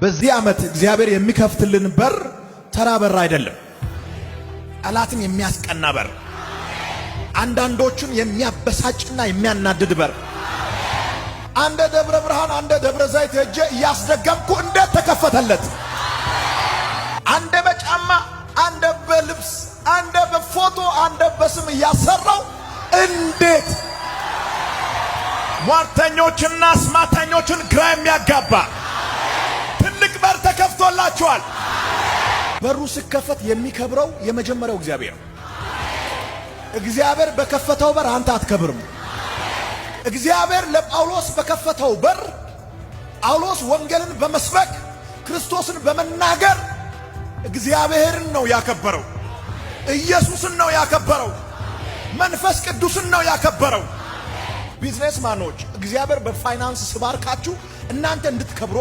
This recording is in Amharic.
በዚህ ዓመት እግዚአብሔር የሚከፍትልን በር ተራ በር አይደለም። ጠላትን የሚያስቀና በር፣ አንዳንዶቹን የሚያበሳጭና የሚያናድድ በር። አንደ ደብረ ብርሃን አንደ ደብረ ዘይት ሄጄ እያስደገምኩ እንዴት ተከፈተለት? አንደ በጫማ፣ አንደ በልብስ፣ አንደ በፎቶ፣ አንደ በስም እያሰራው እንዴት ሟርተኞችና አስማተኞችን ግራ የሚያጋባ ትልቅ በር ተከፍቶላችኋል። በሩ ሲከፈት የሚከብረው የመጀመሪያው እግዚአብሔር ነው። እግዚአብሔር በከፈተው በር አንተ አትከብርም። እግዚአብሔር ለጳውሎስ በከፈተው በር ጳውሎስ ወንጌልን በመስበክ ክርስቶስን በመናገር እግዚአብሔርን ነው ያከበረው። ኢየሱስን ነው ያከበረው። መንፈስ ቅዱስን ነው ያከበረው። Businessman ኦች፣ እግዚአብሔር በፋይናንስ ሲባርካችሁ እናንተ እንድትከብሩ